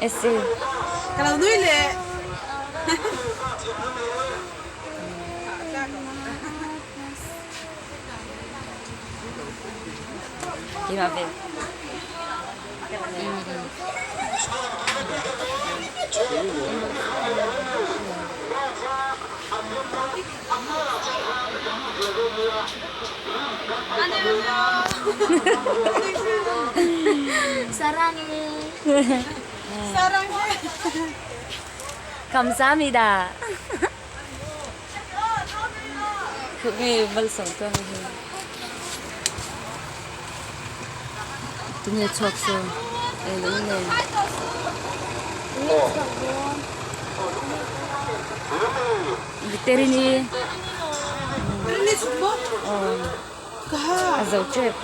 Esi. Ka lo nui leh. Keimah ve. 사랑해. 사랑해. 감사합니다. Khubi malsawm ka hei. Tunge chhuak saw ei lung nen. Terini. Terini chhuk maw? Aw. A zo tep.